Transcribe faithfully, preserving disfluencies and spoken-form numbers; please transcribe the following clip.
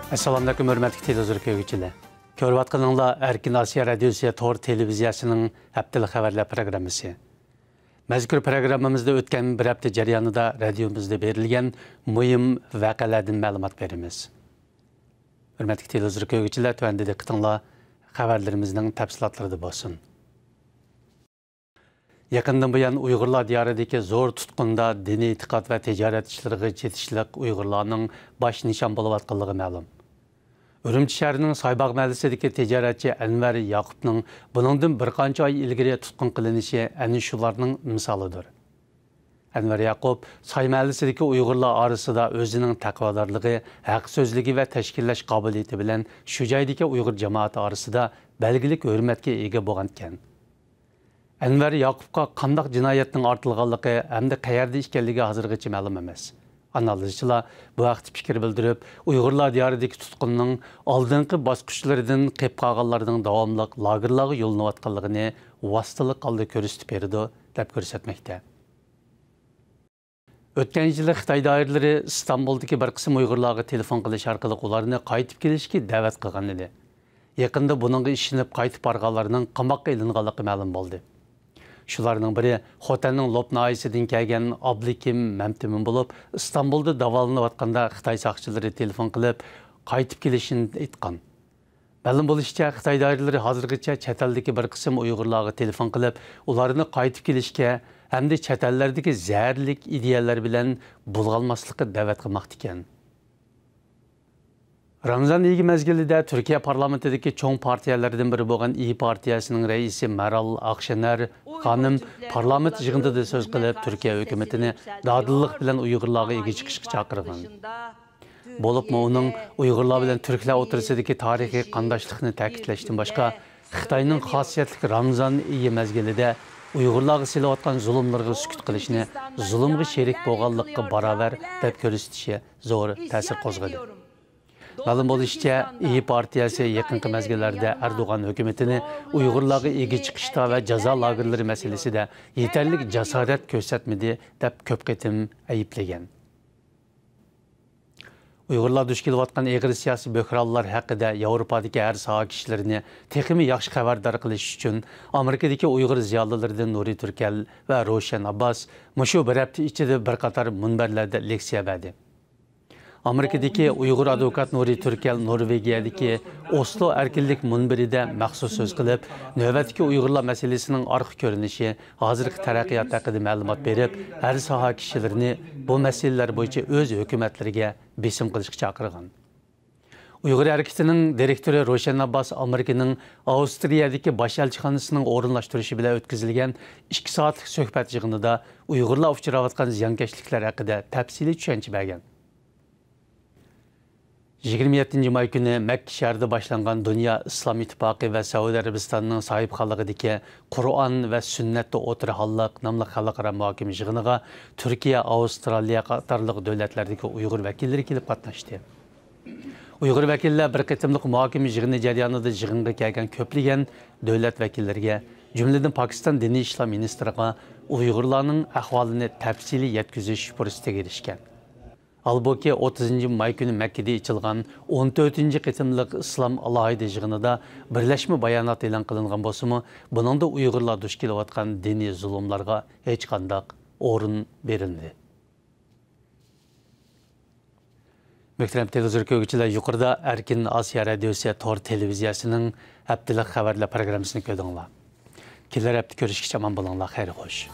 ئەسسالامۇئەلەيكۇم، ھۆرمەتلىك تېلېۋىزور كۆرگۈچىلەر. كۆرۈۋاتقىنىڭلار ئەركىن ئاسىيا رادىيوسى تور تېلېۋىزىيەسىنىڭ ھەپتىلىك خەۋەرلەر پروگراممىسى. مەزكۇر پروگراممىمىزدا ئۆتكەن بىر ھەپتە جەريانىدا رادىيومىزدا بېرىلگەن مۇھىم ۋەقەلەردىن مەلۇمات بېرىمىز. ھۆرمەتلىك تېلېۋىزور كۆرگۈچىلەر، تۆۋەندە دىققىتىڭلار خەۋەرلىرىمىزنىڭ تەپسىلاتلىرىدا بولسۇن. يېقىندىن بۇيان ئۇيغۇرلار دىيارىدىكى زور تۇتقۇندا دىنىي ئېتىقاد ۋە تىجارەت ئىشلىرىغا چېتىشلىق ئۇيغۇرلارنىڭ باش نىشان بولۇۋاتقانلىقى مەلۇم. ئۈرۈمچى شەھىرىنىڭ سايباغ مەھەللىسىدىكى تىجارەتچى ئەنۋەر ياقۇپنىڭ بۇنىڭدىن بىر قانچە ئاي ئىلگىرى تۇتقۇن قىلىنىشى ئەنە شۇلارنىڭ مىسالىدۇر. ئەنۋەر ياقۇپ ساي مەھەللىسىدىكى ئۇيغۇرلار ئارىسىدا ئۆزىنىڭ تەقۋادارلىقى، ھەق سۆزلۈكى ۋە تەشكىللەش قابىلىيىتى بىلەن شۇ جايدىكى ئۇيغۇر جامائىتى ئارىسىدا بەلگىلىك ھۆرمەتكە ئىگە بولغانىكەن. ئەنۋەر ياقۇپقا قانداق جىنايەتنىڭ ئارتىلغانلىقى ھەمدە قەيەردە ئىكەنلىكى ھازىرغىچە مەلۇم ئەمەس. ئانالىزچىلار بۇ ھەقتە پىكىر بىلدۈرۈپ، ئۇيغۇرلار دىيارىدىكى تۇتقۇننىڭ ئالدىنقى باسقۇچلىرىدىن قېلىپ قالغانلارنىڭ داۋاملىق لاگېرلارغا يوللىنىۋاتقانلىقىنى ۋاسىتىلىك ھالدا كۆرسىتىپ بېرىدۇ، دەپ كۆرسەتمەكتە. ئۆتكەن يىلى خىتاي دائىرىلىرى ئىستانبۇلدىكى بىر قىسىم ئۇيغۇرلارغا تېلېفون قىلىش ئارقىلىق ئۇلارنى قايتىپ كېلىشكە دەۋەت قىلغان ئىدى. يېقىندا بۇنىڭغا ئىشىنىپ قايتىپ بارغانلارنىڭ قاماققا ئېلىنغانلىقى مەلۇم بولدى. شۇلارنىڭ بىرى خوتەننىڭ لوپ ناھىيەسىدىن كەلگەن ئابلىكىم مەمتىمىن بولۇپ، ئىستانبۇلدا داۋالىنىۋاتقاندا خىتاي ساقچىلىرى تېلېفون قىلىپ، قايتىپ كېلىشىنى ئېيتقان. مەلۇم بولۇشىچە، خىتاي دائىرىلىرى ھازىرغىچە چەت ئەلدىكى بىر قىسىم ئۇيغۇرلارغا تېلېفون قىلىپ، ئۇلارنى قايتىپ كېلىشكە ھەمدە چەت ئەللەردىكى زەھەرلىك ئىدىيەلەر بىلەن بۇلغانماسلىققا دەۋەت قىلماقتا ئىكەن. رامزان ئېيى مەزگىلىدە تۈركىيە پارلامېنتىدىكى چوڭ پارتىيەلەردىن بىرى بولغان ئىيى پارتىيەسىنىڭ رەئىسى مەرال ئاقشېنەر خانىم پارلامېنت يىغىنىدا سۆز قىلىپ، تۈركىيە ھۆكۈمىتىنى دادىللىق بىلەن ئۇيغۇرلارغا ئىگە چىقىشقا چاقىرغان. بولۇپمۇ ئۇنىڭ ئۇيغۇرلار بىلەن تۈركلەر ئوتتۇرىسىدىكى تارىخىي قانداشلىقنى تەكىتلەشتىن باشقا، خىتاينىڭ خاسىيەتلىك رامزان ئېيى مەزگىلىدە ئۇيغۇرلارغا سېلىۋاتقان زۇلۇملىرىغا سۈكۈت قىلىشنى زۇلۇمغا شېرىك بولغانلىققا باراۋەر دەپ كۆرسىتىشى زور تەسىر قوزغىدى. مەلۇم بولۇشىچە، ئىيى پارتىيەسى يېقىنقى مەزگىللەردە ئەردوغان ھۆكۈمىتىنى ئۇيغۇرلارغا ئىگە چىقىشتا ۋە جازا لاگېرلىرى مەسىلىسىدە يېتەرلىك جاسارەت كۆرسەتمىدى دەپ كۆپ قېتىم ئەيىبلىگەن. ئۇيغۇرلار دۇچ كېلىۋاتقان ئېغىر سىياسىي بۆھرانلار ھەققىدە ياۋروپادىكى ھەر ساھە كىشىلىرىنى تېخىمۇ ياخشى خەۋەردار قىلىش ئۈچۈن، ئامېرىكىدىكى ئۇيغۇر زىيالىيلىرىدىن نۇرى تۈركەل ۋە روشەن ئابباس مۇشۇ بىر ھەپتە ئىچىدە بىر قاتار مۇنبەرلەردە لېكسىيە بەردى. ئامېرىكىدىكى ئۇيغۇر ئادۋوكات نۇرى تۈركەل نورۋېگىيەدىكى ئوسلو ئەركىنلىك مۇنبىرىدە مەخسۇس سۆز قىلىپ، نۆۋەتتىكى ئۇيغۇرلار مەسىلىسىنىڭ ئارقا كۆرۈنۈشى، ھازىرقى تەرەققىيات ھەققىدە مەلۇمات بېرىپ، ھەر ساھە كىشىلىرىنى بۇ مەسىلىلەر بويىچە ئۆز ھۆكۈمەتلىرىگە بېسىم قىلىشقا چاقىرغان. ئۇيغۇر ھەرىكىتىنىڭ دىرېكتورى روشەن ئابباس ئامېرىكىنىڭ ئاۋسترىيەدىكى باش ئەلچىخانىسىنىڭ ئورۇنلاشتۇرۇشى بىلەن ئۆتكۈزۈلگەن ئىككى سائەتلىك سۆھبەت يىغىنىدا ئۇيغۇرلار ئۇچراۋاتقان زىيانكەشلىكلەر ھەققىدە تەپسىلىي چۈشەنچە بەرگەن. يىگىرمە يەتتىنچى ماي كۈنى مەككە شەھىرىدە باشلانغان دۇنيا ئىسلام ئىتتىپاقى ۋە سەئۇدى ئەرەبىستاننىڭ ساھىبخانلىقىدىكى قۇرئان ۋە سۈننەتتە ئوتتۇرا ھاللىق ناملىق خەلقئارا مۇھاكىمە يىغىنىغا تۈركىيە، ئاۋسترالىيە قاتارلىق دۆلەتلەردىكى ئۇيغۇر ۋەكىللىرى كېلىپ قاتناشتى. ئۇيغۇر ۋەكىللەر بىر قېتىملىق مۇھاكىمە يىغىنى جەريانىدا يىغىنغا كەلگەن كۆپلىگەن دۆلەت ۋەكىللىرىگە، جۈملىدىن پاكىستان دىنىي ئىشلار مىنىستىرىغا ئۇيغۇرلارنىڭ ئەھۋالىنى تەپسىلىي يەتكۈزۈش پۇرسىتىگە ئېرىشكەن. ھالبۇكى، ئوتتۇزىنچى ماي كۈنى مەككىدە ئېچىلغان ئون تۆتىنچى قېتىملىق ئىسلام ئالاھىدە يىغىنىدا بىرلەشمە بايانات ئېلان قىلىنغان بولسىمۇ، بۇنىڭدا ئۇيغۇرلار دۇچ كېلىۋاتقان دىنىي زۇلۇملارغا ھېچقانداق ئورۇن بېرىلمىدى. مۆھتەرەم تېلېۋىزور كۆرگۈچىلەر، يۇقىرىدا ئەركىن ئاسىيا رادىيوسى تور تېلېۋىزىيەسىنىڭ ھەپتىلىك خەۋەرلەر پروگراممىسىنى كۆردۈڭلار. كېلەر ھەپتە كۆرۈشكىچە ئامان بولۇڭلار، خەير خوش.